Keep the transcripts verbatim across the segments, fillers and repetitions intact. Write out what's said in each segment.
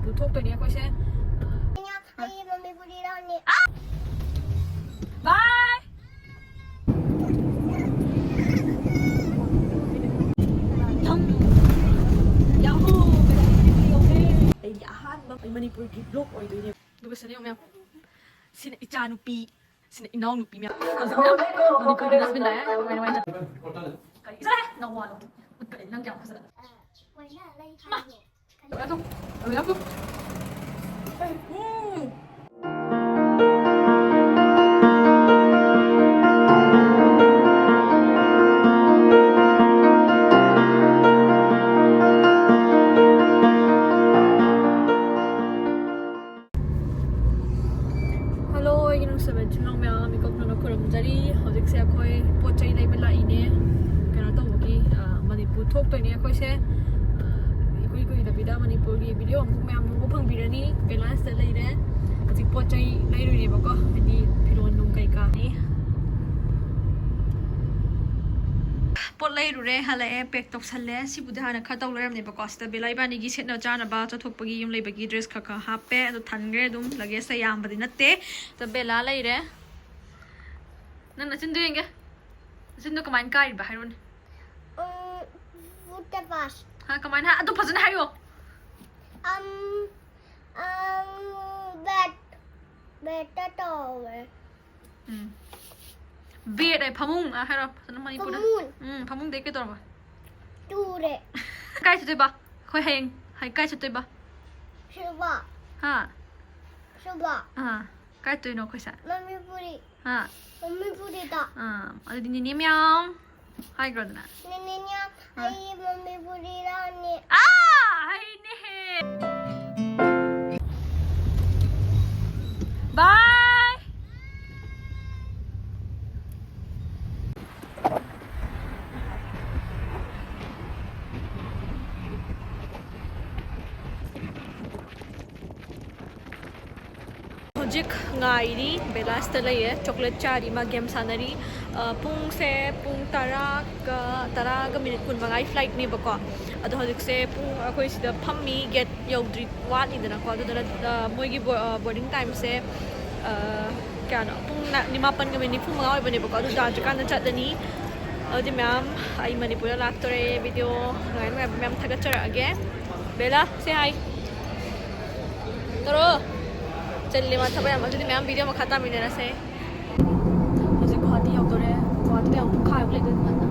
ꯄꯨꯊꯣꯛꯇꯣꯏꯅꯦ ꯑꯩꯈꯣꯏꯁꯦ꯫ ꯑꯩ ꯃꯅꯤꯄꯨꯔꯤꯔꯥꯅꯦ꯫ Bye. ꯊꯝ꯫ ꯌꯥꯍꯨ! ꯑꯩꯒꯤ ꯑꯍꯥꯟꯕ ꯃꯅꯤꯄꯨꯔꯒꯤ vlog ꯑꯣꯏꯗꯣꯏꯅꯦ꯫ ꯑꯗꯨꯒ ꯁꯤꯗ ꯌꯦꯡꯉꯨ ꯃꯌꯥꯝ꯫ ꯁꯤꯅ ꯏꯆꯥꯅꯨꯄꯤ꯫ ꯁꯤꯅ ꯏꯅꯥꯎꯅꯨꯄꯤ ꯃꯌꯥꯝ꯫ ꯍꯧꯖꯤꯛ ꯃꯌꯥꯝ ꯃꯅꯤꯄꯨꯔꯒꯤ dustbin ꯂꯥꯛꯑꯦ꯫ ꯌꯥꯝ ꯅꯨꯡꯉꯥꯏ, ꯅꯨꯡꯉꯥꯏ꯫ ꯆꯠꯂꯣꯍꯦ! ꯅꯋꯥ ꯂꯧꯗꯦ꯫ ꯎꯠꯄꯅꯦ ꯅꯪ ꯀꯌꯥꯝ ꯐꯖꯅ꯫ ꯀꯣꯏꯅ ꯂꯩ ꯊꯥꯏꯅꯦ꯫ Hello, ꯑꯩꯒꯤ ꯅꯨꯡꯁꯤꯕ ꯏꯆꯤꯜ ꯏꯅꯥꯎ ꯃꯌꯥꯝ, ꯃꯤꯀꯣꯛ ꯊꯣꯡꯅ ꯈꯨꯔꯨꯝꯖꯔꯤ꯫ ꯍꯧꯖꯤꯛꯁꯦ ꯑꯩꯈꯣꯏ ꯄꯣꯠ ꯆꯩ ꯂꯩꯕ ꯂꯥꯛꯏꯅꯦ꯫ ꯀꯩꯅꯣ ꯇꯧꯕꯒꯤ, ꯑ, ꯃꯅꯤꯄꯨꯔ ꯊꯣꯛꯇꯣꯏꯅꯦ ꯑꯩꯈꯣꯏꯁꯦ꯫ ꯑ, ꯏꯀꯨꯏ ꯀꯨꯏꯗꯕꯤꯗ ꯃꯅꯤꯄꯨꯔꯒꯤ video ꯑꯃꯨꯛ ꯃꯌꯥꯝ ꯌꯦꯡꯕ ꯐꯪꯕꯤꯔꯅꯤ꯫ ꯕꯦꯂꯥꯟꯁꯇ ꯂꯩꯔꯦ꯫ ꯍꯧꯖꯤꯛ ꯄꯣꯠ ꯆꯩ ꯂꯩꯔꯨꯏꯅꯦꯕꯀꯣ, ꯍꯥꯏꯗꯤ ꯐꯤꯔꯣꯟ ꯅꯨꯡ ꯀꯩꯀꯥ꯫ ꯄꯣꯠ ꯂꯩꯔꯨꯔꯦ, ꯍꯜꯂꯛꯑꯦ, pack ꯇꯧꯁꯜꯂꯦ꯫ ꯁꯤꯕꯨꯗꯤ ꯍꯥꯟꯅ ꯈꯔ ꯇꯧ ꯂꯩꯔꯝꯅꯦꯕꯀꯣ꯫ ꯁꯤꯗ ꯕꯦꯂꯥ ꯏꯕꯥꯅꯤꯒꯤ ꯁꯦꯠꯅ ꯆꯥꯅꯕ ꯆꯠꯊꯣꯛꯄꯒꯤ ꯌꯨꯝ ꯂꯩꯕꯒꯤ dress ꯈꯔ ꯈꯔ ꯍꯥꯞꯄꯦ꯫ ꯑꯗꯣ ꯊꯟꯈ꯭ꯔꯦ ꯑꯗꯨꯝ, luggage ꯁꯦ ꯌꯥꯝꯕꯗꯤ ꯅꯠꯇꯦ꯫ ꯁꯤꯗ ꯕꯦꯂꯥ ꯂꯩꯔꯦ꯫ ꯅꯪ ꯅꯆꯤꯟꯗꯣ ꯌꯦꯡꯒꯦ꯫ ꯅꯆꯤꯟꯗꯣ ꯀꯃꯥꯏꯅ ꯀꯥꯏꯔꯤꯕ ꯍꯥꯏꯔꯣꯅꯦ꯫ ꯎꯝ, ꯐꯨꯠꯇ ꯄꯥꯁ꯫ ꯍꯥ, ꯀꯃꯥꯏꯅ ꯍꯥꯏ-, ꯑꯗꯨ ꯐꯖꯅ ꯍꯥꯏꯌꯣ꯫ ꯑꯝ, ꯑꯝ, ꯕꯦꯠ, ꯕꯦꯠꯇ ꯇꯧꯋꯦ꯫ ꯎꯝ꯫ Bed ꯍꯥꯏ, ꯐꯃꯨꯡ꯫ ꯑ, ꯍꯥꯏꯔꯣ ꯐꯖꯅ ꯃꯅꯤꯄꯨꯔꯗ꯫ ꯐꯃꯨꯡ꯫ ꯎꯝ, ꯐꯃꯨꯡꯗꯩ ꯀꯩꯗꯧꯔꯕ? ꯇꯨꯔꯦ꯫ ꯀꯥꯏ ꯆꯠꯇꯣꯏꯕ? ꯑꯩꯈꯣꯏ ꯍꯌꯦꯡ ꯍꯥꯏ ꯀꯥꯏ ꯆꯠꯇꯣꯏꯕ? ꯁꯨꯕ, ꯍꯥ? ꯁꯨꯕ꯫ ꯑꯥ, ꯀꯥꯏ ꯆꯠꯇꯣꯏꯅꯣ ꯑꯩꯈꯣꯏꯁꯦ? ꯃꯅꯤꯄꯨꯔꯤ, ꯍꯥ? ꯃꯅꯤꯄꯨꯔꯤꯗ꯫ ꯑꯥ, ꯑꯗꯨꯗꯤ ꯅꯤꯅꯦ ꯃꯌꯥꯝ ꯍꯥꯏꯈ꯭ꯔꯣꯗꯅ꯫ ꯅꯤꯅꯦ ꯃꯌꯥꯝ, ꯑꯩ ꯃꯅꯤꯄꯨꯔꯤꯔꯥꯅꯦ꯫ ꯑꯥ, ꯍꯩꯅꯦꯍꯦ꯫ Bye. ꯍꯧꯖꯤꯛ ꯉꯥꯏꯔꯤ, ꯕꯦꯂꯥꯁꯇ ꯂꯩꯌꯦ, chocolate ꯆꯥꯔꯤ, ꯃꯥ game ꯁꯥꯟꯅꯔꯤ꯫ ꯑ, ꯄꯨꯡꯁꯦ ꯄꯨꯡ ꯇꯔꯥꯒ, ꯇꯔꯥꯒ ꯃꯤꯅꯤꯠ ꯀꯨꯟꯃꯉꯥꯒꯤ flightꯅꯦꯕꯀꯣ꯫ ꯑꯗꯣ ꯍꯧꯖꯤꯛꯁꯦ ꯄꯨꯡ, ꯑꯩꯈꯣꯏ ꯁꯤꯗ ꯐꯝꯃꯤ, gate ꯌꯧꯗ꯭ꯔꯤ, ꯋꯥꯠꯂꯤꯗꯅꯀꯣ꯫ ꯑꯗꯨꯗꯨꯅ, ꯑ, ꯃꯣꯏꯒꯤ ꯕꯣ-, ꯑ, boarding timeꯁꯦ, ꯑ, ꯀꯌꯥꯅꯣ? ꯄꯨꯡ ꯅ-, ꯃꯥꯄꯟꯒ ꯃꯤꯅꯤꯠ ꯅꯤꯐꯨ ꯃꯉꯥ ꯑꯣꯏꯕꯅꯦꯕꯀꯣ꯫ ꯑꯗꯨ ꯇꯥꯗ꯭ꯔꯤꯀꯥꯟꯗ ꯆꯠꯂꯅꯤ꯫ ꯑꯗꯨꯗꯤ ꯃꯌꯥꯝ, ꯑꯩ ꯃꯅꯤꯄꯨꯔꯗ ꯂꯥꯛꯇꯣꯔꯦ꯫ Video ꯅꯨꯡꯉꯥꯏ ꯅꯨꯡꯉꯥꯏꯕ ꯃꯌꯥꯝ ꯊꯥꯒꯠꯆꯔꯛꯑꯒꯦ꯫ Bela, say hi꯫ ꯇꯧꯔꯣ꯫ ꯆꯤꯜꯂꯦ ꯃꯥ ꯊꯕꯛ ꯌꯥꯝ꯫ ꯑꯗꯨꯗꯤ ꯃꯌꯥꯝ video ꯃꯈꯥ ꯇꯥꯃꯤꯟꯅꯔꯁꯦ꯫ ꯍꯧꯖꯤꯛ ꯒꯨꯍꯥꯇꯤ ꯌꯧꯗꯣꯔꯦ꯫ ꯒꯨꯍꯥꯇꯤꯗ ꯌꯥꯝ ꯄꯨꯡꯈꯥꯏꯃꯨꯛ ꯂꯩꯗꯣꯏꯅꯤ ꯉꯟꯅ꯫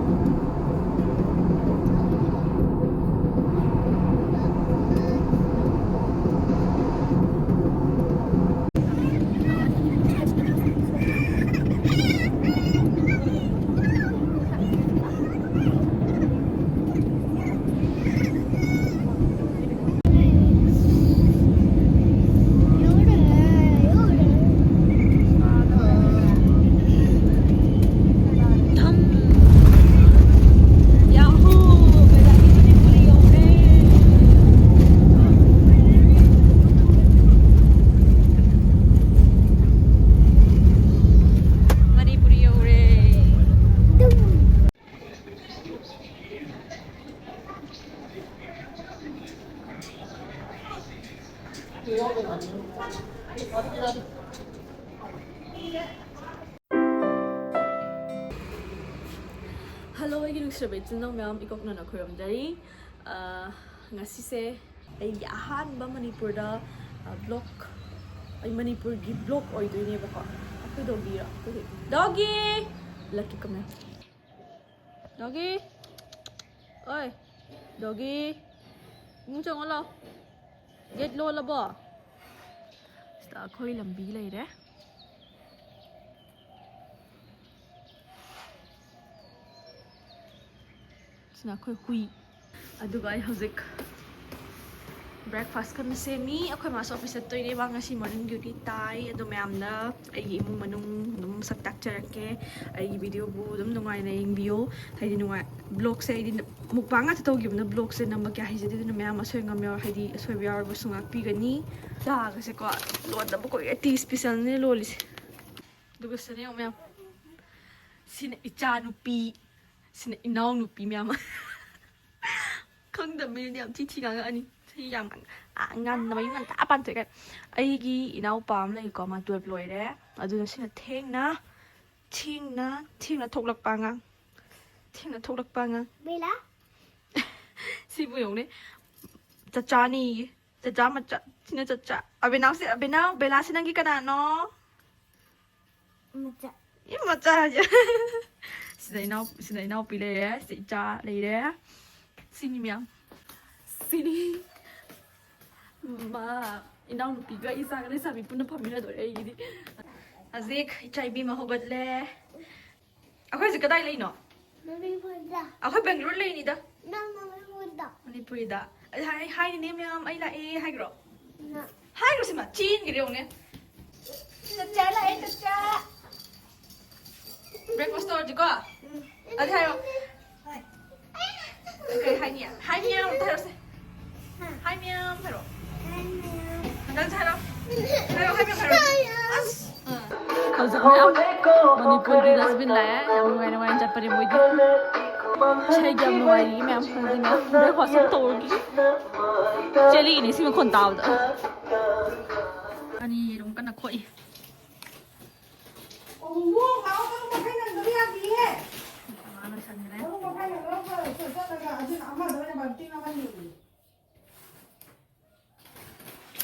ꯃꯅꯤꯄꯨꯔ ꯌꯧꯔꯦ꯫ Hello, ꯑꯩꯒꯤ ꯅꯨꯡꯁꯤꯔꯕ ꯏꯆꯤꯜ ꯏꯅꯥꯎ ꯃꯌꯥꯝ, ꯏꯀꯣꯛꯅꯅ ꯈꯨꯔꯨꯝꯖꯔꯤ꯫ ꯑ, ꯉꯁꯤꯁꯦ ꯑꯩꯒꯤ ꯑꯍꯥꯟꯕ ꯃꯅꯤꯄꯨꯔꯗ, ꯑ, vlog, ꯑꯩ ꯃꯅꯤꯄꯨꯔꯒꯤ vlog ꯑꯣꯏꯗꯣꯏꯅꯦꯕꯀꯣ꯫ ꯑꯩꯈꯣꯏ doggyꯔꯣ? ꯑꯩꯈꯣꯏ doggy! Lucky ꯀꯃꯦꯜ꯫ Doggy! ꯑꯣꯏ! Doggy! ꯏꯃꯨꯡ ꯆꯪꯉꯣ ꯂꯥꯎ꯫ Gate ꯂꯣꯜꯂꯕꯣ? ꯁꯤꯗ ꯑꯩꯈꯣꯏ ꯂꯝꯕꯤ ꯂꯩꯔꯦ꯫ ꯁꯤꯅ ꯑꯩꯈꯣꯏ ꯍꯨꯏ꯫ ꯑꯗꯨꯒ ꯑꯩ ꯍꯧꯖꯤꯛ breakfast ꯀꯟꯅ ꯁꯦꯝꯃꯤ꯫ ꯑꯩꯈꯣꯏ ꯃꯥꯁꯨ office ꯆꯠꯇꯣꯏꯅꯦꯕ꯫ ꯉꯁꯤ morning duty ꯇꯥꯏ꯫ ꯑꯗꯣ ꯃꯌꯥꯝꯅ ꯑꯩꯒꯤ ꯏꯃꯨꯡ ꯃꯅꯨꯡ ꯑꯗꯨꯝ ꯁꯛ ꯇꯥꯛꯆꯔꯛꯀꯦ꯫ ꯑꯩꯒꯤ videoꯕꯨ ꯑꯗꯨꯝ ꯅꯨꯡꯉꯥꯏꯅ ꯌꯦꯡꯕꯤꯌꯣ꯫ ꯍꯥꯏꯗꯤ ꯅꯨꯡꯉꯥꯏ-, vlogꯁꯦ ꯑꯩꯗꯤ mukbang ꯉꯥꯛꯇ ꯇꯧꯈꯤꯕꯅ vlogꯁꯦ ꯅꯝꯕ ꯀꯌꯥ ꯍꯩꯖꯗꯦ꯫ ꯑꯗꯨꯅ ꯃꯌꯥꯝ ꯑꯁꯣꯏ ꯑꯉꯥꯝ ꯌꯥꯎꯔ-, ꯍꯥꯏꯗꯤ ꯑꯁꯣꯏꯕ ꯌꯥꯎꯔꯕꯁꯨ ꯉꯥꯛꯄꯤꯒꯅꯤ꯫ ꯆꯥꯒꯁꯦꯀꯣ ꯂꯣꯟꯗꯕ ꯀꯨꯏꯔꯦ꯫ Tea specialꯅꯦ ꯂꯣꯜꯂꯤꯁꯦ꯫ ꯑꯗꯨꯒ ꯁꯤꯗꯅ ꯌꯦꯡꯉꯣ ꯃꯌꯥꯝ꯫ ꯁꯤꯅ ꯏꯆꯥ ꯅꯨꯄꯤ, ꯁꯤꯅ ꯏꯅꯥꯎ ꯅꯨꯄꯤ ꯃꯌꯥꯝ꯫ ꯈꯪꯗꯕ ꯃꯤꯅꯗꯤ ꯌꯥꯝ ꯊꯤ ꯊꯤ ꯉꯥꯡꯉꯛꯑꯅꯤ꯫ ꯁꯤ ꯌꯥꯝ ꯉꯟ-, ꯑꯥ, ꯉꯟꯅ ꯃꯌꯨꯝ ꯉꯟꯇꯥ ꯄꯥꯟꯊꯣꯛꯑꯦ ꯀꯥꯏꯅ꯫ ꯑꯩꯒꯤ ꯏꯅꯥꯎꯄꯥ ꯑꯃ ꯂꯩꯀꯣ, ꯃꯥ twelve ꯂꯣꯏꯔꯦ꯫ ꯑꯗꯨꯅ ꯁꯤꯅ ꯊꯦꯡꯅ, ꯊꯦꯡꯅ, ꯊꯦꯡꯅ ꯊꯣꯛꯂꯛꯄ ꯑꯉꯥꯡ꯫ ꯊꯦꯡꯅ ꯊꯣꯛꯂꯛꯄ ꯑꯉꯥꯡ꯫ ꯕꯦꯂꯥ? ꯁꯤꯕꯨ ꯌꯦꯡꯉꯨꯅꯦ꯫ ꯆꯆꯥꯅꯤꯌꯦ꯫ ꯆꯆꯥ ꯃꯆꯥ꯫ ꯁꯤꯅ ꯆꯆꯥ꯫ ꯑꯕꯦꯅꯥꯎꯁꯦ, ꯑꯕꯦꯅꯥꯎ, ꯕꯦꯂꯥꯁꯦ ꯅꯪꯒꯤ ꯀꯅꯥꯅꯣ? ꯃꯆꯥ꯫ ꯏ, ꯃꯆꯥ ꯍꯥꯏꯁꯦ꯫ ꯁꯤꯗ ꯏꯅꯥꯎ-, ꯁꯤꯗ ꯏꯅꯥꯎꯄꯤ ꯂꯩꯔꯦ, ꯁꯤꯗ ꯏꯆꯥ ꯂꯩꯔꯦ꯫ ꯁꯤꯅꯤ ꯃꯌꯥꯝ꯫ ꯁꯤꯅꯤ꯫ ꯃꯥ, ꯏꯅꯥꯎꯅꯨꯄꯤꯒ ꯏꯆꯥꯒ ꯂꯩꯁꯥꯕꯤ ꯄꯨꯟꯅ ꯐꯝꯃꯤꯟꯅꯗꯣꯔꯦ ꯑꯩꯒꯤꯗꯤ꯫ ꯍꯧꯖꯤꯛ ꯏꯆꯥ ꯏꯕꯦꯝꯃ ꯍꯧꯒꯠꯂꯦ꯫ ꯑꯩꯈꯣꯏ ꯍꯧꯖꯤꯛ ꯀꯗꯥꯏ ꯂꯩꯅꯣ? ꯃꯅꯤꯄꯨꯔꯗ꯫ ꯑꯩꯈꯣꯏ ꯕꯦꯡꯒ꯭ꯂꯣꯔ ꯂꯩꯅꯤꯗ꯫ ꯅꯪ ꯃꯅꯤꯄꯨꯔꯗ꯫ ꯃꯅꯤꯄꯨꯔꯤꯗ꯫ ꯑꯩ ꯍꯥꯏ-, ꯍꯥꯏꯔꯤꯅꯦ ꯃꯌꯥꯝ, "ꯑꯩ ꯂꯥꯛꯑꯦ" ꯍꯥꯏꯈ꯭ꯔꯣ? ꯅ- ꯍꯥꯏꯈ꯭ꯔꯣ ꯁꯤꯃ, ꯆꯦꯟꯈ꯭ꯔꯦ ꯌꯦꯡꯉꯨꯅꯦ꯫ "ꯆꯆꯥ ꯂꯥꯛꯑꯦ, ꯆꯆꯥ꯫ Breakfast ꯇꯧꯔꯁꯤꯀꯣ?" ꯎꯝ꯫ ꯑꯗꯨ ꯍꯥꯏꯔꯣ꯫ ꯍꯣꯏ꯫ ꯀꯩ ꯍꯥꯏꯅꯤ? "Hi ꯃꯌꯥꯝ" ꯑꯝꯇ ꯍꯥꯏꯔꯣꯁꯦ꯫ ꯍꯥ꯫ "Hi ꯃꯌꯥꯝ" ꯍꯥꯏꯔꯣ꯫ Hi ꯃꯌꯥꯝ꯫ ꯅꯪꯁꯨ ꯍꯥꯏꯔꯣ꯫ ꯍꯥꯏꯔꯣ, "Hi ꯃꯌꯥꯝ" ꯍꯥꯏꯔꯣ꯫ Hi ꯃꯌꯥꯝ꯫ ꯑꯁ꯫ ꯍꯧꯖꯤꯛ ꯃꯌꯥꯝ ꯃꯅꯤꯄꯨꯔꯒꯤ dustbin ꯂꯥꯛꯑꯦ꯫ ꯌꯥꯝ ꯅꯨꯡꯉꯥꯏ ꯅꯨꯡꯉꯥꯏꯅ ꯆꯠꯄꯅꯦ ꯃꯣꯏꯗꯤ꯫ ꯏꯁꯩꯒꯤ ꯌꯥꯝ ꯅꯨꯡꯉꯥꯏꯔꯤ ꯃꯌꯥꯝ꯫ ꯃꯣꯏꯗꯤ ꯃꯌꯥꯝ breakfast ꯑꯃ ꯇꯧꯔꯒꯦ꯫ ꯆꯦꯜꯂꯤꯅꯦ ꯁꯤ ꯃꯈꯣꯟ ꯇꯥꯕꯗ꯫ ꯑꯅꯤ ꯌꯦꯔꯨꯝ ꯀꯟꯅ ꯈꯣꯛꯏ꯫ ꯃꯥ ꯂꯣꯏꯁꯟꯈ꯭ꯔꯦ꯫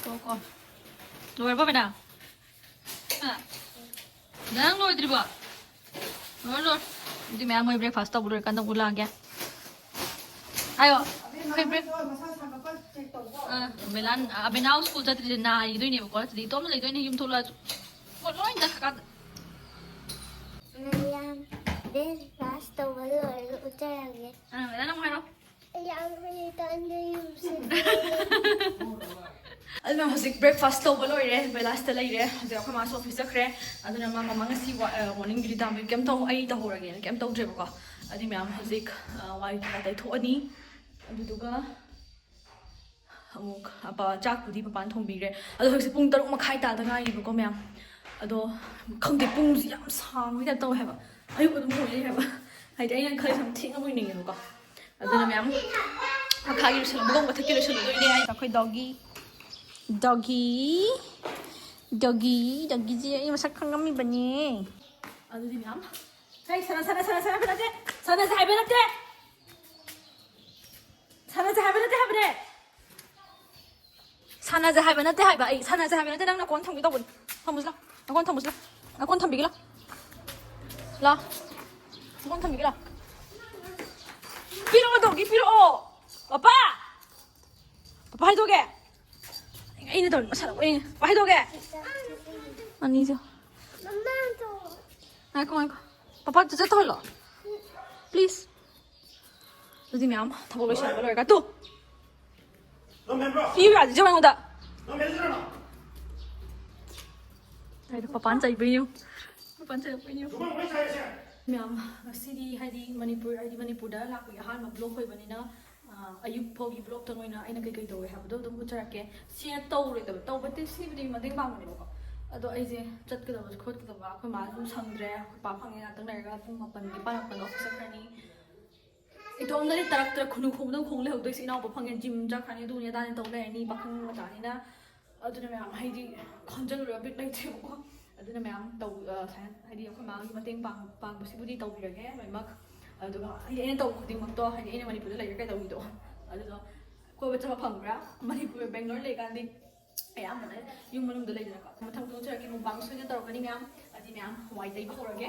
ꯀꯣ, ꯀꯣ꯫ ꯂꯣꯏꯔꯕꯣ ꯕꯦꯅꯥ? ꯍꯥ? ꯅꯪ ꯂꯣꯏꯗ꯭ꯔꯤꯕꯣ? ꯂꯣꯏ ꯂꯣꯏ꯫ ꯑꯗꯨꯗꯤ ꯃꯌꯥꯝ ꯃꯣꯏ breakfast ꯇꯧꯕ ꯂꯣꯏꯔꯀꯥꯟꯗ ꯑꯃꯨꯛ ꯂꯥꯛꯑꯒꯦ꯫ ꯍꯥꯏꯌꯣ꯫ ꯑꯩꯈꯣꯏ break-, ꯑꯥ, ꯕꯦꯂꯥꯟ-, ꯑꯥ, ꯕꯦꯅꯥꯎ school ꯆꯠꯇ꯭ꯔꯤꯁꯦ ꯅꯥꯈꯤꯗꯣꯏꯅꯦꯕꯀꯣ꯫ ꯅꯠꯇ꯭ꯔꯗꯤ ꯏꯇꯣꯝꯇ ꯂꯩꯗꯣꯏꯅꯦ ꯌꯨꯝ ꯊꯣꯛꯂꯛꯑꯁꯨ꯫ ꯄꯣꯠ ꯂꯣꯏ ꯆꯠꯈ꯭ꯔꯀꯥꯟꯗ꯫ ꯃꯌꯥꯝ breakfast ꯇꯧꯕ ꯂꯣꯏꯔꯒ ꯎꯠꯆꯔꯒꯦ꯫ ꯑꯥ, ꯕꯦꯂꯥꯟ ꯑꯃꯨꯛ ꯍꯥꯏꯔꯣ꯫ ꯑꯗꯨꯅ ꯍꯧꯖꯤꯛ breakfast ꯇꯧꯕ ꯂꯣꯏꯔꯦ, ꯕꯦꯂꯥꯁꯇ ꯂꯩꯔꯦ꯫ ꯍꯧꯖꯤꯛ ꯑꯩꯈꯣꯏ ꯃꯥꯁꯨ office ꯆꯠꯈ꯭ꯔꯦ꯫ ꯑꯗꯨꯅ ꯃꯥ ꯃꯃꯥ ꯉꯁꯤ ꯋꯥ-, ꯑ, morning duty ꯇꯥꯕꯒꯤ ꯀꯩꯝ ꯇꯧ-, ꯑꯩ ꯇꯧꯍꯧꯔꯒꯦꯅ ꯀꯩꯝ ꯇꯧꯗ꯭ꯔꯦꯕꯀꯣ꯫ ꯑꯗꯨꯏ ꯃꯌꯥꯝ ꯍꯧꯖꯤꯛ, ꯑ, ꯋꯥꯏ ꯀꯩꯀꯥ ꯇꯩꯊꯣꯛꯑꯅꯤ꯫ ꯑꯗꯨꯗꯨꯒ ꯑꯃꯨꯛ ꯑꯄꯥ ꯆꯥꯛꯄꯨꯗꯤ ꯃꯄꯥꯟ ꯊꯣꯡꯕꯤꯔꯦ꯫ ꯑꯗꯣ ꯍꯧꯖꯤꯛꯁꯦ ꯄꯨꯡ ꯇꯔꯨꯛ ꯃꯈꯥꯏ ꯇꯥꯗ ꯉꯥꯏꯔꯤꯕꯀꯣ ꯃꯌꯥꯝ꯫ ꯑꯗꯣ ꯈꯪꯗꯦ, ꯄꯨꯡꯁꯦ ꯌꯥꯝ ꯁꯥꯡꯕꯒꯤ type ꯇꯧꯋꯦ ꯍꯥꯏꯕ꯫ ꯑꯌꯨꯛ ꯑꯗꯨꯝ ꯊꯣꯡꯉꯦ ꯍꯥꯏꯕ꯫ ꯍꯥꯏꯗꯤ ꯑꯩꯅ ꯈꯔ ꯁꯨꯝ ꯊꯦꯡꯅ ꯃꯣꯏꯅꯤꯡꯉꯦꯕꯀꯣ꯫ ꯑꯗꯨꯅ ꯃꯌꯥꯝ ꯃꯈꯥꯒꯤ ꯂꯣꯏꯁꯜꯂꯝꯕꯒ ꯃꯊꯛꯀꯤ ꯂꯣꯏꯁꯜꯂꯗꯣꯏꯅꯦ꯫ ꯑꯩꯈꯣꯏ doggy, doggy, doggy, doggyꯁꯦ ꯑꯩ ꯃꯁꯛ ꯈꯪꯉꯝꯃꯤꯕꯅꯦ꯫ ꯑꯗꯨꯗꯤ ꯃꯌꯥꯝ, ꯍꯦ, ꯁꯥꯟꯅ, ꯁꯥꯟꯅ, ꯁꯥꯟꯅ, ꯁꯥꯟꯅ ꯍꯥꯏꯕ ꯅꯠꯇꯦ꯫ ꯁꯥꯟꯅꯁꯦ ꯍꯥꯏꯕ ꯅꯠꯇꯦ꯫ ꯁꯥꯟꯅꯁꯦ ꯍꯥꯏꯕ ꯅꯠꯇꯦ ꯍꯥꯏꯕꯅꯦ꯫ ꯁꯥꯟꯅꯁꯦ ꯍꯥꯏꯕ ꯅꯠꯇꯦ ꯍꯥꯏꯕ꯫ ꯑꯩ ꯁꯥꯟꯅꯁꯦ ꯍꯥꯏꯕ ꯅꯠꯇꯦ꯫ ꯅꯪ ꯅꯀꯣꯟ ꯊꯝꯒꯦ ꯇꯧꯕꯅꯤ꯫ ꯊꯝꯃꯨꯁꯤ ꯂꯥꯎ꯫ ꯅꯀꯣꯟ ꯊꯝꯃꯨꯁꯤ ꯂꯥꯎ꯫ ꯅꯀꯣꯟ ꯊꯝꯕꯤꯒꯦ ꯂꯥꯎ꯫ ꯂꯥꯎ꯫ ꯅꯀꯣꯟ ꯊꯝꯕꯤꯒꯦ ꯂꯥꯎ꯫ ꯄꯤꯔꯛꯑꯣ, doggy, ꯄꯤꯔꯛꯑꯣ꯫ ꯄꯄꯥ! ꯄꯄꯥ ꯍꯥꯏꯗꯣꯛꯀꯦ꯫ ꯑꯩꯅ ꯇꯧꯔꯤ ꯃꯁꯥꯗ ꯑꯣꯏꯅ꯫ ꯄꯄꯥ ꯍꯥꯏꯗꯣꯛꯀꯦ꯫ ꯑꯅꯤꯁꯦ꯫ ꯉꯥꯏꯈꯣ, ꯉꯥꯏꯈꯣ꯫ ꯄꯄꯥ ꯆꯠ ꯇꯧꯍꯜꯂꯣ꯫ Please꯫ ꯑꯗꯨꯗꯤ ꯃꯌꯥꯝ ꯊꯕꯛ ꯂꯣꯏꯁꯤꯟꯕ ꯂꯣꯏꯔꯒ ꯇꯨ꯫ ꯄꯤꯌꯨ ꯌꯥꯗ꯭ꯔꯤꯁꯦ ꯑꯩꯉꯣꯟꯗ꯫ ꯀꯩꯅꯣ ꯄꯄꯥꯟ ꯆꯩꯕꯩꯅꯦ꯫ ꯄꯄꯥꯟ ꯆꯩꯔꯛꯄꯩꯅꯦ꯫ ꯃꯌꯥꯝ, ꯉꯁꯤꯗꯤ ꯍꯥꯏꯗꯤ ꯃꯅꯤꯄꯨꯔ, ꯍꯥꯏꯗꯤ ꯃꯅꯤꯄꯨꯔꯗ ꯂꯥꯛꯄꯒꯤ ꯑꯍꯥꯟꯕ vlog ꯑꯣꯏꯕꯅꯤꯅ, ꯑ, ꯑꯌꯨꯛ ꯐꯥꯎꯒꯤ vlogꯇ ꯑꯣꯏꯅ ꯑꯩꯅ ꯀꯩꯀꯩ ꯇꯧꯋꯦ ꯍꯥꯏꯕꯗꯣ ꯑꯗꯨꯝ ꯎꯠꯆꯔꯛꯀꯦ꯫ Share ꯇꯧꯔꯣꯏꯗꯕ, ꯇꯧꯕꯗꯤ ꯁꯤꯕꯨꯗꯤ ꯃꯇꯦꯡ ꯄꯥꯡꯕꯅꯦꯕꯀꯣ꯫ ꯑꯗꯣ ꯑꯩꯁꯦ ꯆꯠꯀꯗꯕ ꯈꯣꯠꯀꯗꯕ ꯑꯩꯈꯣꯏ ꯃꯥꯁꯨ ꯑꯗꯨꯝ ꯁꯪꯗ꯭ꯔꯦ, ꯑꯩꯈꯣꯏ ꯄꯥ ꯐꯪꯉꯦ ꯉꯥꯛꯇꯪ ꯂꯩꯔꯒ ꯄꯨꯡ ꯃꯥꯄꯟ ꯅꯤꯄꯥꯟ ꯃꯥꯄꯟꯗ office ꯆꯠꯈ꯭ꯔꯅꯤ꯫ ꯏꯇꯣꯝꯗꯗꯤ ꯇꯔꯛ ꯇꯔꯛ ꯈꯨꯅꯨ ꯈꯣꯡꯕꯗꯧ ꯈꯣꯡ ꯂꯩꯍꯧꯗꯣꯏꯁꯦ꯫ ꯏꯅꯥꯎꯄꯥ ꯐꯪꯉꯦ, gym ꯆꯠꯈ꯭ꯔꯅꯤ, ꯑꯗꯨꯅꯤ ꯑꯗꯥꯅꯤ ꯇꯧ ꯂꯩꯔꯅꯤ, ꯄꯥꯈꯪ ꯃꯆꯥꯅꯤꯅ꯫ ꯑꯗꯨꯅ ꯃꯌꯥꯝ ꯍꯥꯏꯗꯤ ꯈꯟꯖꯜꯂꯨꯔ ꯕꯤꯠ ꯂꯩꯇꯦꯕꯀꯣ꯫ ꯑꯗꯨꯅ ꯃꯌꯥꯝ ꯇꯧ-, ꯑ, ꯁꯨꯃꯥꯏꯅ ꯍꯥꯏꯗꯤ ꯑꯩꯈꯣꯏ ꯃꯥꯒꯤ ꯃꯇꯦꯡ ꯄꯥꯡ-, ꯄꯥꯡꯕꯁꯤꯕꯨꯗꯤ ꯇꯧꯕꯤꯔꯒꯦ ꯂꯣꯏꯅꯃꯛ꯫ ꯑꯗꯨꯒ ꯍꯥꯏꯗꯤ ꯑꯩꯅ ꯇꯧꯕ ꯈꯨꯗꯤꯡꯃꯛꯇꯣ, ꯍꯥꯏꯗꯤ ꯑꯩꯅ ꯃꯅꯤꯄꯨꯔꯗ ꯂꯩꯔ ꯀꯩꯗꯧꯔꯤꯗꯣ, ꯑꯗꯨꯗꯣ ꯀꯣꯏꯕ ꯆꯠꯄ ꯐꯪꯕ꯭ꯔꯥ? ꯃꯅꯤꯄꯨꯔ, ꯕꯦꯡꯒ꯭ꯂꯣꯔ ꯂꯩꯀꯥꯟꯗꯤ ꯑꯌꯥꯝꯕꯅ ꯌꯨꯝ ꯃꯅꯨꯡꯗ ꯂꯩꯗꯅꯀꯣ꯫ ꯃꯊꯪ ꯃꯊꯪ ꯆꯠꯂꯛꯀꯦ, mukbang ꯁꯣꯏꯗꯅ ꯇꯧꯔꯛꯀꯅꯤ ꯃꯌꯥꯝ꯫ ꯑꯗꯨꯗꯤ ꯃꯌꯥꯝ ꯋꯥꯏ ꯇꯩꯕ ꯍꯧꯔꯒꯦ꯫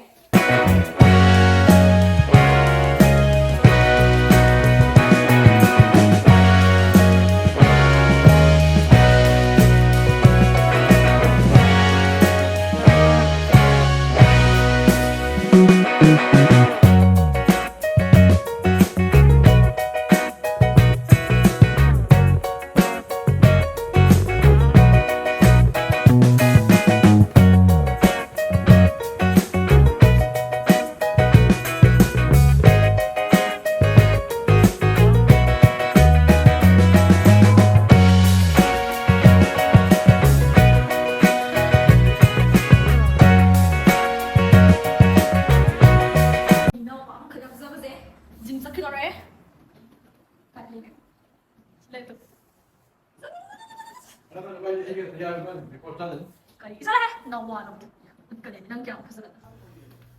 ꯀꯔꯤ ꯆꯠꯂꯣꯍꯦ! ꯅꯋꯥ ꯂꯧꯗꯦ꯫ ꯎꯠꯀꯅꯤ ꯅꯪ ꯀꯌꯥꯝ ꯐꯖꯅ꯫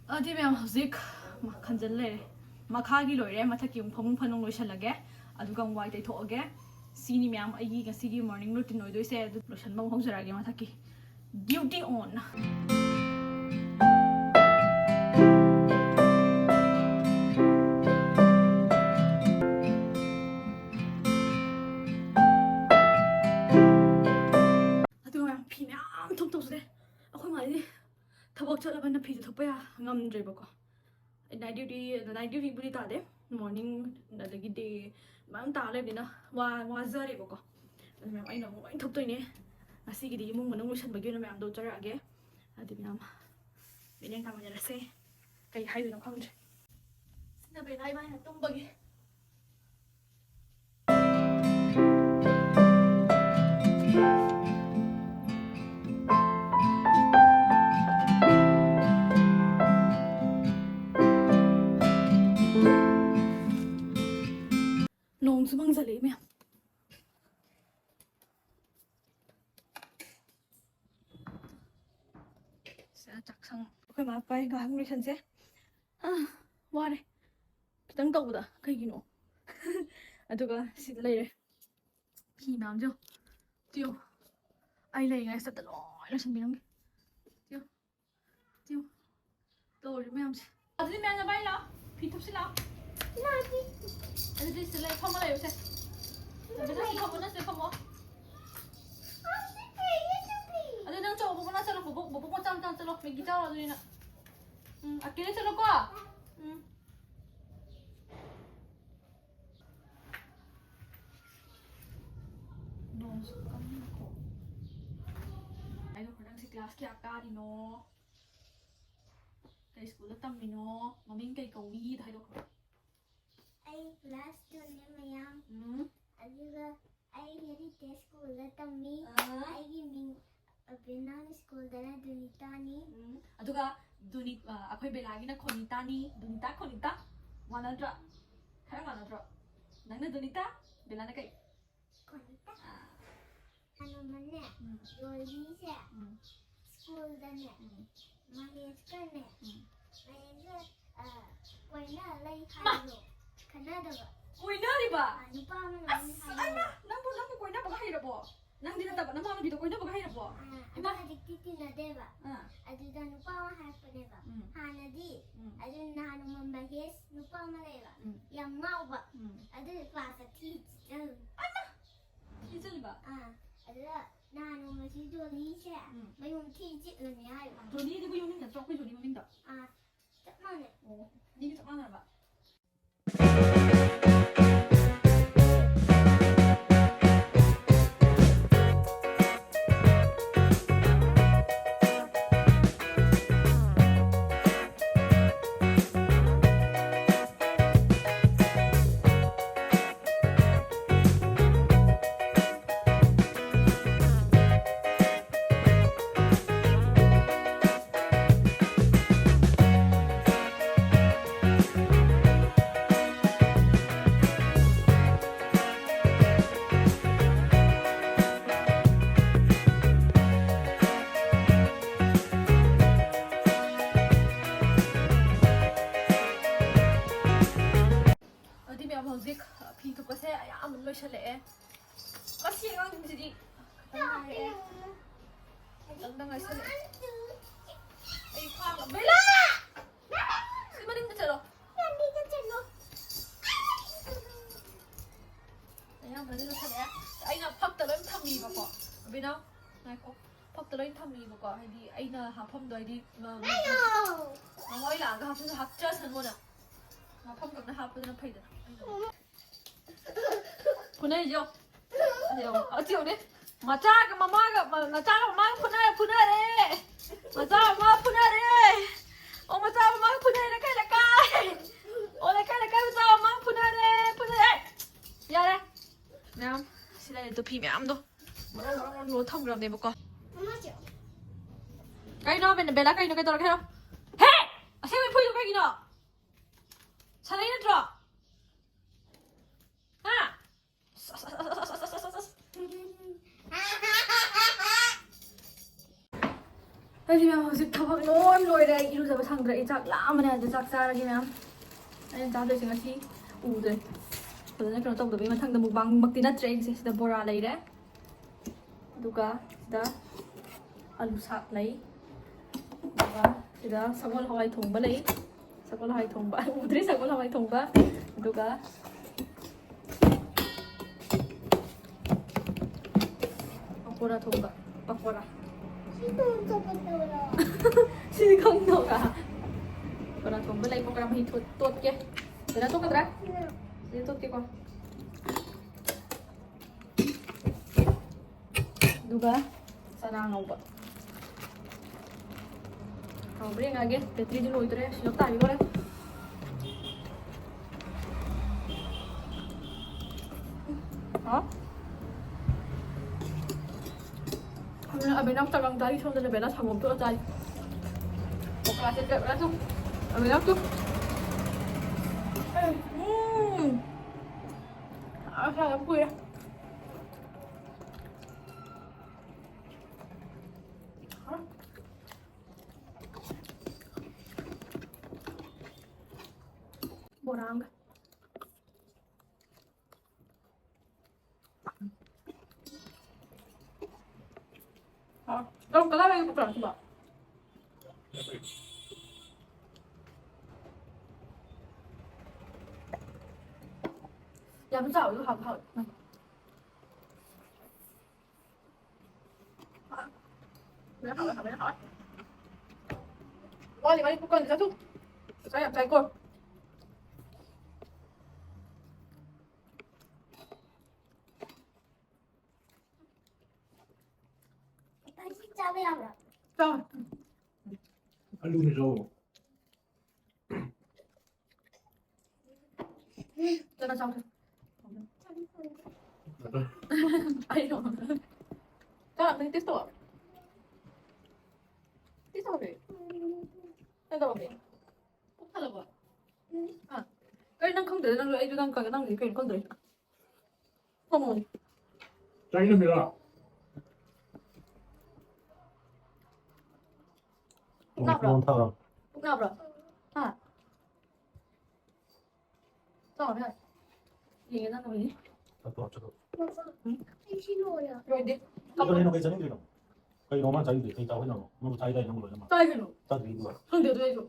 ꯑꯗꯨꯗꯤ ꯃꯌꯥꯝ ꯍꯧꯖꯤꯛ ꯃ-, ꯈꯟꯖꯤꯜ ꯂꯩꯔꯦ꯫ ꯃꯈꯥꯒꯤ ꯂꯣꯏꯔꯦ, ꯃꯊꯛꯀꯤ ꯑꯃꯨꯛ ꯐꯃꯨꯡ ꯐꯅꯨꯡ ꯂꯣꯏꯁꯤꯜꯂꯒꯦ, ꯑꯗꯨꯒ ꯑꯃꯨꯛ ꯋꯥꯏ ꯇꯩꯊꯣꯛꯑꯒꯦ꯫ ꯁꯤꯅꯤ ꯃꯌꯥꯝ ꯑꯩꯒꯤ ꯉꯁꯤꯒꯤ morning routine ꯑꯣꯏꯗꯣꯏꯁꯦ꯫ ꯑꯗꯨ ꯂꯣꯏꯁꯤꯟꯕ ꯑꯃꯨꯛ ꯍꯧꯖꯔꯛꯑꯒꯦ ꯃꯊꯛꯀꯤ꯫ Duty on! ꯑꯗꯨꯒ ꯃꯌꯥꯝ ꯐꯤ ꯃꯌꯥꯝ ꯊꯨꯞꯇꯧꯁꯦ꯫ ꯑꯩꯈꯣꯏ ꯃꯥꯗꯤ ꯊꯕꯛ ꯆꯠꯂꯕꯅꯤꯅ ꯐꯤꯁꯦ ꯊꯨꯞꯄ ꯌꯥ-, ꯉꯝꯗ꯭ꯔꯦꯕꯀꯣ꯫ Night duty, night dutyꯕꯨꯗꯤ ꯇꯥꯗꯦ, morning ꯑꯗꯒꯤ day ꯃꯌꯥꯝ ꯇꯥ ꯂꯩꯕꯅꯤꯅ ꯋꯥ-, ꯋꯥꯖꯔꯦꯕꯀꯣ꯫ ꯑꯗꯨ ꯃꯌꯥꯝ ꯑꯩꯅ ꯑꯃꯨꯛ ꯂꯣꯏ ꯊꯨꯞꯇꯣꯏꯅꯦ꯫ ꯉꯁꯤꯒꯤꯗꯤ ꯏꯃꯨꯡ ꯃꯅꯨꯡ ꯂꯣꯏꯁꯟꯕꯒꯤ ꯑꯣꯏꯅ ꯃꯌꯥꯝꯗꯣ ꯎꯠꯆꯔꯛꯑꯒꯦ꯫ ꯑꯗꯨ ꯃꯌꯥꯝ ꯃꯤꯠꯌꯦꯡ ꯇꯥꯃꯤꯟꯅꯔꯁꯦ꯫ ꯀꯩ ꯍꯥꯏꯗꯣꯏꯅꯣ ꯈꯪꯗ꯭ꯔꯦ꯫ ꯁꯤꯅ ꯕꯦꯂꯥ ꯏꯕꯥꯅꯤꯅ ꯇꯨꯝꯕꯒꯤ꯫ ꯅꯣꯡꯁꯨ ꯃꯪꯖꯜꯂꯛꯑꯦ ꯃꯌꯥꯝ꯫ ꯁꯤꯗ ꯆꯥꯛꯁꯪ, ꯑꯩꯈꯣꯏ ꯃꯥ ꯄꯥꯏ ꯉꯥꯏꯍꯥꯛ ꯂꯣꯏꯁꯟꯁꯦ꯫ ꯑꯥ, ꯋꯥꯔꯦ ꯈꯤꯇꯪ ꯇꯧꯕꯗ, ꯀꯩꯒꯤꯅꯣ? ꯑꯗꯨꯒ ꯁꯤꯗ ꯂꯩꯔꯦ ꯐꯤ ꯃꯌꯥꯝꯁꯦ꯫ ꯇꯤꯌꯣ, ꯑꯩ ꯂꯩꯔꯤꯉꯩꯁꯤꯗ ꯂꯣꯏ ꯂꯣꯏꯁꯟꯕꯤꯔꯝꯒꯦ꯫ ꯇꯤꯌꯣ, ꯇꯤꯌꯣ, ꯇꯧꯔꯤ ꯃꯌꯥꯝꯁꯦ꯫ ꯑꯗꯨꯗꯤ ꯃꯌꯥꯝ ꯅꯕꯥꯅꯤ ꯂꯥꯛꯑꯣ, ꯐꯤ ꯊꯨꯞꯁꯤ ꯂꯥꯛꯑꯣ꯫ ꯑꯗꯨꯗꯤ ꯁꯤꯗ ꯂꯩ, ꯐꯝꯃ ꯂꯩꯔꯨꯁꯦ꯫ ꯑꯗꯨꯗ ꯁꯤ ꯐꯝꯃꯣ, ꯅꯪ ꯁꯤꯗ ꯐꯝꯃꯣ꯫ ꯑꯗꯨ ꯅꯪ ꯆꯧ ꯕꯣꯕꯣꯛ ꯅꯪ ꯆꯠꯂꯣ, ꯕꯣꯕꯣꯛ, ꯕꯣꯕꯣꯛ ꯃꯆꯥ ꯃꯆꯥ ꯆꯠꯂꯣ, ꯃꯦꯒꯤ ꯆꯥꯔꯣ ꯑꯗꯨꯗꯤ ꯅꯪ꯫ ꯎꯝ, ꯑꯀꯦ ꯅꯪ ꯆꯠꯂꯣꯀꯣ꯫ ꯎꯝ꯫ ꯅꯣꯡꯁꯨ ꯀꯟꯅꯀꯣ꯫ ꯍꯥꯏꯗꯣꯛꯈ꯭ꯔꯣ, ꯅꯪꯁꯦ class ꯀꯌꯥ ꯀꯥꯔꯤꯅꯣ? ꯀꯩ ꯁ꯭ꯀꯨꯜꯗ ꯇꯝꯃꯤꯅꯣ? ꯃꯃꯤꯡ ꯀꯩ ꯀꯧꯏꯗꯣ ꯍꯥꯏꯗꯣꯛꯈ꯭ꯔꯣ꯫ ꯑꯩ class twoꯅꯦ ꯃꯌꯥꯝ꯫ ꯎꯝ꯫ ꯑꯗꯨꯒ ꯑꯩ ꯍꯦꯔꯤꯇꯦꯖ ꯁ꯭ꯀꯨꯜꯗ ꯇꯝꯃꯤ꯫ ꯑꯥ꯫ ꯑꯩꯒꯤ ꯃꯤꯡ ꯑꯕꯤꯅꯥꯝ ꯁ꯭ꯀꯨꯜꯗꯅ ꯗꯨꯅꯤꯇꯥꯅꯤ꯫ ꯎꯝ꯫ ꯑꯗꯨꯒ ꯗꯨꯅꯤ-, ꯑ, ꯑꯩꯈꯣꯏ ꯕꯦꯂꯥꯒꯤꯅ ꯈꯣꯅꯤꯇꯥꯅꯤ꯫ ꯗꯨꯅꯤꯇꯥ, ꯈꯣꯅꯤꯇꯥ꯫ ꯃꯥꯟꯅꯗ꯭ꯔꯣ? ꯈꯔ ꯃꯥꯟꯅꯗ꯭ꯔꯣ? ꯅꯪꯅ ꯗꯨꯅꯤꯇꯥ, ꯕꯦꯂꯥꯅ ꯀꯩ? ꯈꯣꯅꯤꯇꯥ꯫ ꯑꯥ꯫ ꯑꯅꯨꯃ-, ꯎꯝ꯫ ꯗꯣꯂꯤꯁꯦ ꯎꯝ꯫ ꯁ꯭ꯀꯨꯜꯗꯅꯦ ꯎꯝ꯫ ꯃꯍꯦꯁꯀꯅꯦ ꯎꯝ꯫ ꯃꯍꯦꯁꯀ, ꯑ, ꯀꯣꯏꯅ ꯂꯩ ꯃꯥ! ꯍꯥꯏꯕꯗꯣ ꯈꯟꯅꯗꯕ꯫ ꯀꯣꯏꯅꯔꯤꯕ? ꯑ, ꯅꯨꯄꯥ ꯑꯃꯅ ꯑꯁ, ꯑꯃꯨꯛ ꯑꯩꯃ! ꯍꯥꯏꯌꯦꯕ꯫ ꯅꯪꯕꯨ, ꯅꯪꯕꯨ ꯀꯣꯏꯅꯕꯒ ꯍꯩꯔꯕꯣ? ꯅꯪꯗꯤ ꯅꯠꯇꯕ, ꯅꯃꯥꯟꯅꯕꯤꯗꯣ ꯀꯣꯏꯅꯕꯒ ꯍꯩꯔꯕꯣ? ꯑ, ꯑꯗꯣ ꯏꯃꯥ! ꯍꯧꯖꯤꯛꯇꯤ ꯇꯤꯟꯅꯗꯦꯕ꯫ ꯑ꯫ ꯑꯗꯨꯗ ꯅꯨꯄꯥ ꯑꯃ ꯍꯥꯏꯔꯛꯄꯅꯦꯕ꯫ ꯎꯝ꯫ ꯍꯥꯟꯅꯗꯤ ꯎꯝ꯫ ꯑꯗꯨ ꯅꯍꯥꯟ ꯅꯣꯡꯃ ꯃꯍꯦꯁ ꯅꯨꯄꯥ ꯑꯃ ꯂꯩꯌꯦꯕ꯫ ꯎꯝ꯫ ꯌꯥꯝ ꯉꯥꯎꯕ꯫ ꯎꯝ꯫ ꯑꯗꯨ ꯀ꯭ꯂꯥꯁꯇ ꯊꯤ ꯆꯤꯠꯆꯜꯂꯨ꯫ ꯑꯩꯃ! ꯊꯤ ꯆꯤꯠꯆꯜꯂꯤꯕ? ꯑꯥ꯫ ꯑꯗꯨꯗ ꯅꯍꯥꯟ ꯅꯣꯡꯃꯁꯤ ꯗꯣꯂꯤꯁꯦ ꯎꯝ꯫ ꯃꯌꯨꯝ ꯊꯤ ꯆꯤꯠꯂꯝꯃꯦ ꯍꯥꯏꯕ꯫ ꯗꯣꯂꯤꯗꯤ ꯑꯩꯈꯣꯏ ꯌꯨꯝ ꯃꯤꯡ ꯅꯠꯇ꯭ꯔꯣ? ꯑꯩꯈꯣꯏ ꯗꯣꯂꯤ ꯃꯃꯤꯡꯗꯣ? ꯑꯥ꯫ ꯆꯞ ꯃꯥꯟꯅꯩ꯫ ꯑꯣ, ꯑꯅꯤꯗꯤ ꯆꯞ ꯃꯥꯟꯅꯔꯕ? ꯑꯗꯨꯗꯤ ꯃꯌꯥꯝ, ꯍꯧꯖꯤꯛ ꯐꯤ ꯊꯨꯞꯄꯁꯦ ꯑꯌꯥꯝꯕ ꯂꯣꯏꯁꯜꯂꯛꯑꯦ꯫ ꯃꯁꯤ ꯑꯉꯥꯡꯁꯤꯡꯁꯤꯗꯤ ꯈꯤꯇꯪ ꯉꯥꯏꯔꯛꯑꯦ꯫ ꯈꯤꯇꯪꯗ ꯉꯥꯏꯁꯜꯂꯛꯑꯦ꯫ ꯑꯩ ꯈ꯭ꯋꯥꯡ, ꯕꯦꯂꯥ! ꯁꯤ ꯃꯅꯤꯡꯗ ꯆꯠꯂꯣ꯫ ꯑꯌꯥꯝꯕꯗꯤ ꯂꯣꯏꯁꯜꯂꯛꯑꯦ꯫ ꯑꯩꯅ ꯐꯛꯇ ꯂꯣꯏ ꯊꯝꯃꯤꯕꯀꯣ꯫ ꯑꯕꯤꯅꯥꯎ, ꯉꯥꯏꯈꯣ꯫ ꯐꯛꯇ ꯂꯣꯏ ꯊꯝꯃꯤꯕꯀꯣ꯫ ꯍꯥꯏꯗꯤ ꯑꯩꯅ ꯍꯥꯞꯐꯝꯗꯣ, ꯍꯥꯏꯗꯤ, ꯃ-, ꯃꯃꯥ ꯍꯣꯏ ꯂꯥꯛꯑꯒ ꯍꯥꯞꯆ-, ꯍꯥꯞꯆꯁꯅꯣꯅ꯫ ꯃꯐꯝ ꯈꯛꯇ ꯍꯥꯞꯄꯗꯨꯅ ꯐꯩꯗꯅ꯫ ꯐꯨꯅꯩꯁꯦ ꯌꯦꯡꯉꯣ꯫ ꯑꯁꯤ ꯌꯦꯡꯉꯣ꯫ ꯑꯁꯤ ꯌꯦꯡꯉꯨꯅꯦ꯫ ꯃꯆꯥꯒ ꯃꯃꯥꯒ, ꯃ-, ꯃꯆꯥꯒ ꯃꯃꯥꯒ ꯐꯨꯅꯔꯦ, ꯐꯨꯅꯔꯦ꯫ ꯃꯆꯥ ꯃꯃꯥ ꯐꯨꯅꯔꯦ꯫ ꯑꯣ, ꯃꯆꯥ ꯃꯃꯥ ꯐꯨꯅꯔꯦ, ꯂꯩꯀꯥꯏ, ꯂꯩꯀꯥꯏ꯫ ꯑꯣ, ꯂꯩꯀꯥꯏ, ꯂꯩꯀꯥꯏ ꯃꯆꯥ ꯃꯃꯥ ꯐꯨꯅꯔꯦ, ꯐꯨꯅꯔꯦ꯫ ꯌꯥꯔꯦ꯫ ꯃꯌꯥꯝ, ꯁꯤ ꯂꯩꯔꯦ, ꯇꯨꯐꯤ ꯃꯌꯥꯝꯗꯣ꯫ ꯃꯔꯣ, ꯃꯔꯣ, ꯃꯔꯣ ꯂꯣꯏ ꯊꯝꯈ꯭ꯔꯕꯅꯦꯕꯀꯣ꯫ ꯀꯩꯅꯣ, ꯕꯦꯟ-, ꯕꯦꯂꯥ, ꯀꯩꯅꯣ, ꯀꯩꯗꯧꯔꯒꯦ ꯍꯥꯏꯔꯣ? ꯍꯦ! ꯑꯁꯦꯡꯕꯩ ꯐꯨꯏꯗꯣ ꯀꯩꯒꯤꯅꯣ? ꯁꯥꯟꯅꯩ ꯅꯠꯇ꯭ꯔꯣ? ꯍꯥ? ꯑꯁ, ꯑꯁ, ꯑꯁ꯫ ꯑꯩꯁꯦ ꯃꯌꯥꯝ ꯍꯧꯖꯤꯛ ꯊꯕꯛ ꯂꯣꯏ ꯂꯣꯏꯔꯦ꯫ ꯑꯩ ꯏꯔꯨꯖꯕ ꯁꯪꯗ꯭ꯔꯦ꯫ ꯑꯩ ꯆꯥꯛ ꯂꯥꯝꯕꯅꯦ꯫ ꯑꯗꯨ ꯆꯥꯛ ꯆꯥꯔꯒꯦ ꯃꯌꯥꯝ꯫ ꯑꯩꯅ ꯆꯥꯗꯣꯏꯁꯦ ꯉꯁꯤ ꯎꯗ꯭ꯔꯦ꯫ ꯐꯖꯅ ꯀꯩꯅꯣ ꯇꯧꯗꯕꯩ ꯃꯊꯪꯗ ꯃꯨꯛꯕꯥꯡꯃꯛꯇꯤ ꯅꯠꯇ꯭ꯔꯦ꯫ ꯑꯩꯁꯦ ꯁꯤꯗ ꯕꯣꯔꯥ ꯂꯩꯔꯦ꯫ ꯑꯗꯨꯒ ꯁꯤꯗ ꯑꯂꯨ ꯁꯥꯛ ꯂꯩ꯫ ꯑꯗꯨꯒ ꯁꯤꯗ ꯁꯒꯣꯜ ꯍꯋꯥꯏ ꯊꯣꯡꯕ ꯂꯩ꯫ ꯁꯒꯣꯜ ꯍꯋꯥꯏ ꯊꯣꯡꯕ꯫ ꯎꯗ꯭ꯔꯤ ꯁꯒꯣꯜ ꯍꯋꯥꯏ ꯊꯣꯡꯕ꯫ ꯑꯗꯨꯒ ꯄꯀꯣꯔꯥ ꯊꯣꯡꯕ꯫ ꯄꯀꯣꯔꯥ꯫ ꯁꯤ ꯊꯣꯡ ꯆꯠꯄꯗꯨꯔꯣ? ꯁꯤꯗꯤ ꯈꯪꯗꯧꯔꯥ? ꯄꯀꯣꯔꯥ ꯊꯣꯡꯕ ꯂꯩ꯫ ꯄꯀꯣꯔꯥ ꯃꯍꯤ ꯊꯣꯠ-, ꯇꯣꯠꯀꯦ꯫ ꯁꯤꯗ ꯇꯣꯠꯀꯗ꯭ꯔꯥ? ꯁꯤꯗ ꯇꯣꯠꯀꯦꯀꯣ꯫ ꯑꯗꯨꯒ ꯆꯅꯥ ꯉꯧꯕ꯫ ꯍꯥꯎꯕ꯭ꯔꯥ ꯌꯦꯡꯉꯛꯑꯒꯦ꯫ ꯕꯦꯇ꯭ꯔꯤꯗꯤ ꯂꯣꯏꯗꯣꯔꯦ꯫ ꯁ꯭ꯋꯤꯆ ꯑꯣꯐ ꯇꯥꯈꯤꯗꯣꯔꯦ꯫ ꯍꯥ? ꯑꯗꯨꯅ ꯑꯕꯦꯅꯥ ꯆꯥꯛ ꯂꯥꯝ ꯆꯥꯔꯤ꯫ ꯁꯣꯝꯗꯅ ꯕꯦꯅꯥ ꯁꯪꯒꯣꯝ ꯇꯣꯠꯂ ꯆꯥꯔꯤ꯫ ꯄꯀꯣꯔꯥꯁꯦ ꯕꯦꯅꯥ ꯇꯨ꯫ ꯑꯕꯦꯅꯥ ꯇꯨ꯫ ꯎꯝ꯫ ꯑꯁ ꯌꯥꯝ ꯀꯨꯏꯔꯦ꯫ ꯕꯣꯔꯥ ꯑꯃꯒ꯫ ꯍꯥꯎ꯫ ꯅꯪ ꯀꯗꯥꯏꯋꯥꯏꯗ ꯄꯨꯈ꯭ꯔꯥ ꯁꯤꯕꯣ? ꯌꯥꯝ ꯆꯥꯎꯋꯦ, ꯍꯥꯎꯗꯤ ꯍꯥꯎꯋꯦ꯫ ꯍꯥꯎꯋꯦ, ꯍꯥꯎꯋꯦ, ꯍꯥꯎꯋꯦ꯫ ꯋꯥꯠꯂꯤ, ꯋꯥꯠꯂꯤ, ꯄꯨꯀꯪ ꯆꯥꯊꯣꯛ꯫ ꯄꯩꯁꯥ ꯌꯥꯝ ꯆꯥꯏꯀꯣ꯫ ꯑꯁꯤ ꯆꯥꯕ ꯌꯥꯕ꯭ꯔꯥ? ꯆꯥꯎ꯫ ꯑꯂꯨꯒꯤ ꯆꯥꯎ꯫ ꯆꯠꯂꯣ, ꯆꯥꯎ, ꯆꯥꯎ꯫ ꯑꯩꯗꯣ꯫ ꯆꯥ, ꯅꯪ taste ꯇꯧ꯫ Taste ꯇꯧꯗꯦ꯫ ꯀꯩꯗꯧꯔꯒꯦ? ꯄꯨꯛ ꯊꯜꯂꯕꯣ? ꯍꯥ? ꯀꯩꯅꯣ ꯅꯪ ꯈꯪꯗ꯭ꯔꯦ? ꯅꯪ, ꯑꯩꯁꯨ ꯅꯪ ꯀ-, ꯅꯪꯗꯤ ꯀꯩꯅꯣ ꯈꯪꯗ꯭ꯔꯦ? ꯐꯝꯃꯣ꯫ ꯆꯥꯅꯤꯡꯉꯝꯃꯤꯔꯣ? ꯄꯨꯛ ꯅꯥꯕ꯭ꯔꯣ? ꯄꯨꯛ ꯅꯥꯕ꯭ꯔꯣ? ꯍꯥ? ꯆꯥꯎ ꯍꯥꯏꯕ ꯌꯥꯗꯦ꯫ ꯌꯦꯡꯒꯦ ꯅꯪ ꯇꯧꯔꯤꯁꯦ꯫ ꯆꯠꯂꯣ, ꯆꯠꯂꯣ꯫ ꯂꯣꯏꯗꯦ꯫ ꯀꯩꯗꯧꯔꯤꯅꯣ? ꯀꯩ ꯆꯥꯅꯤꯡꯗ꯭ꯔꯤꯅꯣ? ꯀꯩꯅꯣ ꯃꯥ ꯆꯥꯅꯤꯡꯗ꯭ꯔꯤ? ꯀꯩ ꯆꯥꯎ ꯍꯥꯏꯅꯣ? ꯅꯪ ꯆꯥꯏ ꯗꯥꯏ ꯅꯪ ꯂꯣꯏꯅꯃꯛ? ꯆꯥꯏ ꯀꯩꯅꯣ? ꯆꯥꯗ꯭ꯔꯤ ꯑꯗꯨꯒ꯫ ꯈꯪꯗꯦ ꯑꯗꯨ ꯑꯩꯁꯨ꯫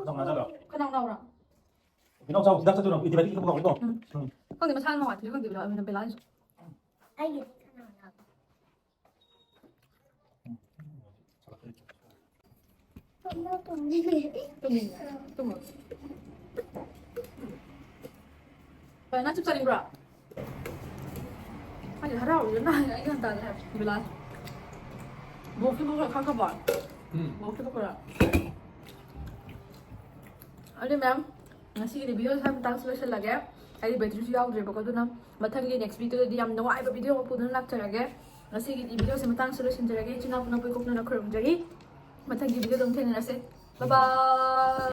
ꯅꯪ ꯉꯥ ꯆꯥꯗ꯭ꯔꯣ? ꯀꯅꯥ ꯀꯅꯥ ꯎꯔꯣ? ꯄꯤꯅꯥꯎ ꯆꯥꯎ, ꯍꯤꯗꯥꯛ ꯆꯠꯇꯣꯏꯔꯣ? ꯏꯗꯤ ꯚꯥꯏ ꯀꯤꯗꯤ ꯀꯧꯔꯣ꯫ ꯎꯝ꯫ ꯎꯝ꯫ ꯈꯪꯗꯦ ꯃꯁꯥ ꯅꯨꯡꯉꯥꯏꯇ꯭ꯔꯤ ꯈꯪꯗꯦ ꯕꯦꯂꯥ-, ꯕꯦꯂꯥꯁꯤꯁꯨ꯫ ꯑꯩꯒꯤꯗꯤ ꯀꯅꯥ ꯀꯅꯥ? ꯇꯨꯝꯃꯣ꯫ ꯇꯨꯝꯃꯣ꯫ ꯀꯩꯅꯣ ꯅꯪ ꯆꯨꯞ ꯆꯥꯅꯤꯡꯕ꯭ꯔꯣ? ꯈꯪꯗꯦ ꯍꯔꯥꯎꯔꯤꯔ ꯅꯥꯔꯤꯔ ꯑꯩ ꯒ꯭ꯌꯥꯟ ꯇꯥꯗ꯭ꯔꯦ ꯍꯥꯏꯕ ꯕꯦꯂꯥꯁꯦ꯫ ꯕꯣꯛꯁꯇꯨ ꯈꯔ ꯈꯪꯉꯕꯣ? ꯎꯝ꯫ ꯕꯣꯛꯁꯇꯨ ꯈꯔ꯫ ꯑꯗꯨ ꯃꯌꯥꯝ ꯉꯁꯤꯒꯤꯗꯤ ꯚꯤꯗꯤꯑꯣ ꯁ꯭ꯋꯥꯏ ꯃꯇꯥꯡꯁꯤ ꯂꯣꯏꯁꯤꯜꯂꯒꯦ꯫ ꯑꯩꯗꯤ ꯕꯦꯇ꯭ꯔꯤꯁꯨ ꯌꯥꯎꯗ꯭ꯔꯦꯕꯀꯣ, ꯑꯗꯨꯅ ꯃꯊꯪꯒꯤ ꯅꯦꯛꯁ ꯚꯤꯗꯤꯑꯣꯗꯗꯤ ꯌꯥꯝ ꯅꯨꯡꯉꯥꯏꯕ ꯚꯤꯗꯤꯑꯣ ꯑꯃ ꯄꯨꯗꯨꯅ ꯂꯥꯛꯆꯔꯒꯦ꯫ ꯉꯁꯤꯒꯤꯗꯤ ꯚꯤꯗꯤꯑꯣꯁꯦ ꯃꯇꯥꯡꯁꯤ ꯂꯣꯏꯁꯤꯟꯖꯔꯒꯦ꯫ ꯏꯆꯤꯟ ꯏꯅꯥꯎ ꯄꯨꯝꯅꯃꯛꯄꯨ ꯀꯣꯛꯅꯅ ꯈꯨꯔꯨꯝꯖꯔꯤ꯫ ꯃꯊꯪꯒꯤ ꯚꯤꯗꯤꯑꯣꯗ ꯑꯃꯨꯛ ꯊꯦꯡꯅꯔꯁꯦ꯫ ꯕꯥꯏ ꯕꯥꯏ꯫